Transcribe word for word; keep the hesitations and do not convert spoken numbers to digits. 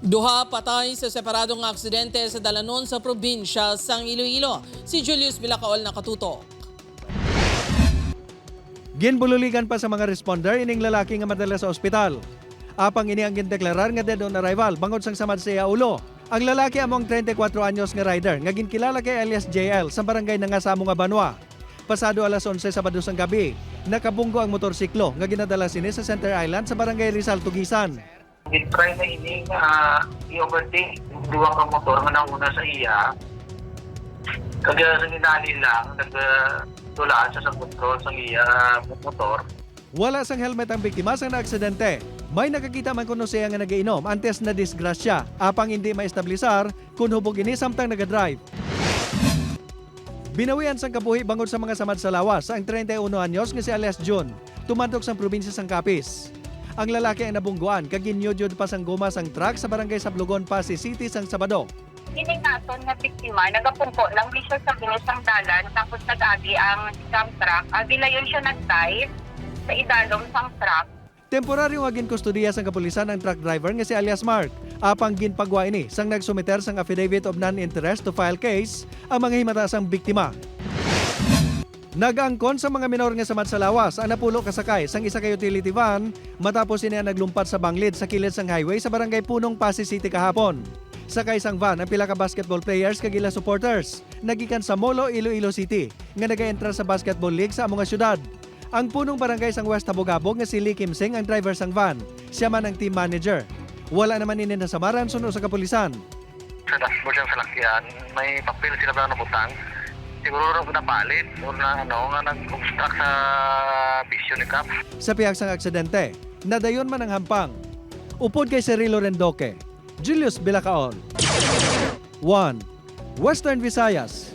Duha patay sa separado nga aksidente sa dalanon sa probinsya sang Iloilo. Si Julius Bilacaol nakatutok. Ginbululigan pa sa mga responder ining lalaki nga madala sa ospital. Apang ini ang gindeklarar nga dead on arrival bangod sang samad sa iya ulo. Ang lalaki amo ang treinta y cuatro anyos nga rider nga ginkilala kay alias J L sa barangay Nanga sa amo nga banwa. Pasado alas onse Sabado sang gabi, nakabunggo ang motorsiklo nga ginadala sini sa Center Island sa barangay Rizal, Tugisan. Gin-try na ini nga i-overtake ang duha ka motor nga nauna sa iya. Kag sa ginali lang, nagdulaan siya sa kontrol sa iya motor. Wala sang helmet ang biktima sang naaksidente. May nakakita man kuno siya nga nagainom antes na disgrasya, apang indi maestablisar kon hubog ini samtang nagadrive. Binawian sang kabuhi bangod sa mga samad sa lawas ang treinta y uno anyos nga si alias Jun, tumandok sang probinsya sang Capiz. Ang lalaki ang nabungguan kag ginyudyod pa sang goma sang truck sa barangay Sablogon, Passi City sang Sabado. Ini naton nga biktima nagapungko lang di siya sa bungos sang dalan tapos nag-agi ang dump truck. Agi layon siya nag-dive sa idalom sang truck. Temporaryo nga ginkustodiya sang kapulisan ang truck driver nga si alias Mark, apang ginpagwa ini sang nagsumiter sang affidavit of non-interest to file case ang mga himata sang biktima. Nag-angkon sa mga minor nga samad sa lawas ang napulo ka sakay sang isa ka utility van matapos ini ang naglumpat sa banglid sa kilid sang highway sa barangay Punong, Passi City kahapon. Sakay sang van ang pila ka basketball players kag ila supporters nga gikan sa Molo, Iloilo City nga nagaentrar sa basketball league sa amo nga syudad. Ang punong barangay sang West Habog-Habog nga si Lee Kim Sing ang driver sang van. Sia man ang team manager. Wala naman ini nasamaran suno sa kapulisan. Sa dashboard sang salakyan, may papel sila ba nabutang? Siguro na napalit o na ano nga nag-obstruct sa bisyo ni Kap. Sa pihak sang aksidente, nadayon man ang hampang. Upod kay Cirilo Rendoque, Julius Bilacaon. One, Western Visayas.